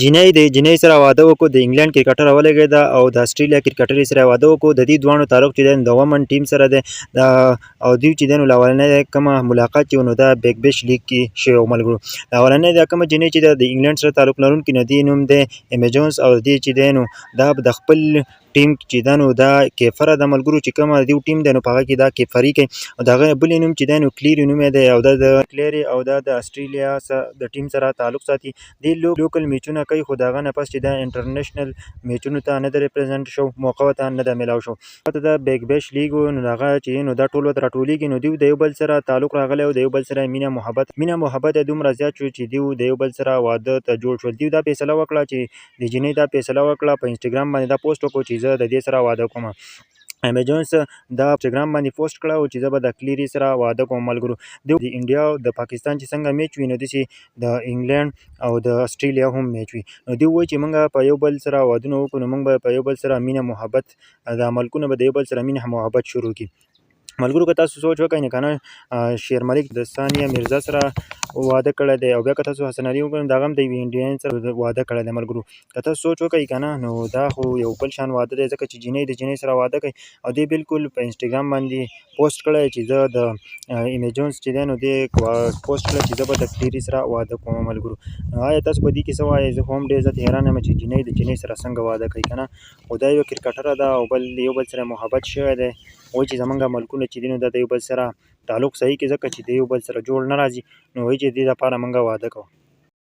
جینۍ د جینۍ سره واده وکړو، د انګلند کرکټر ولګېده او د اسټرالیا کرکټر سره واده وکړو. د دې دواړو تعلق چې دی د ومن ټیم سره دی او دوی چې دی نو اولنۍ کومه ملاقات چې نو دا بیګ بیش لیګ کې شوی و. ملګرو، اولنۍ دا کومه جینۍ چې ده د انګلند سره تعلق لرونکې، نو دې نوم دی ایمی جونز او دې چې دی نو دا د خپل ټیم چې ده نو دا کیپره ده. ملګرو، چې کومه دیو ټیم دی نو په هغه کې دا کیپري کوي او د هغه بل نوم چې دی نو کلیري نوم دی او دا د کلیري او دا د اسټرالیا د ټیم سره تعلق ساتي. دی لوکل میچونه کوي، خو د هغه نه پس چې دا انټرنیشنل میچونو ته نه دی ریپرزینټ شو، موقع ورته نه ده میلاو شو. ته د بیګ بیش لیګ نو هغه چې نو دا ټول ورته راټولیږي، نو دیو د یو بل سره تعلق راغلی او د یو بل سره مینه محبت یې دومره زیات شو چې دیو د یو بل سره واده ته جوړ شول. دیو دا فیصله وکړه چې د جینۍ دا فیصله وکړه، په انسټاګرام باندې دا پوسټ وکړو چې زه د دې سره واده کوم. ایمی جونز دا انسټاګرام باندې پوسټ کړه چې زه به د کلیري سره واده کوم. ملګرو، د انډیا او د پاکستان چې څنګه میچ وي، نو داسې د انګلند او د اسټرالیا هم میچ وي. نو دوی وایي چې موږ په یو بل سره وادونه وکړو، نو موږ به په یو بل سره مینه محبت، د ملکونه به د یو بل سره مینه محبت شروع کړي. ملګرو، که تاسو سوچ وکړئ نو کنه شیر ملک د ثانیه مرزا سره واده کړی دی او بیا که تاسو حسن علي وګورئ، د هغه هم د یوې انډین سره واده کړی دی. ملګرو، که تاسو سوچ وکړئ کنه، نو دا خو یو بل شان واده دی، ځکه چې جینۍ د جینۍ سره واده کوي او دی بالکل په انسټاګرام باندې پوسټ کړی چې زه د ایمی جونز چې دی نو دی پوسټ کړی چې زه به د کلیري سره واده کوم. ملګرو، آیا تاسو په دې کې څه وایئ؟ زه خو هم ډېر زیات حیران یم چې جینۍ د جینۍ سره څنګه واده کوي کنه. خو دا یو کرکټره ده او بل یو بل سره محبت شوی دی. وایي چې زمونږ ملکونه چې دي نو دا د یو بل سره تعلق صحیح کړي، ځکه چې د یو بل سره جوړ نه راځي، نو وایي چې دې لپاره موږ واده کوو.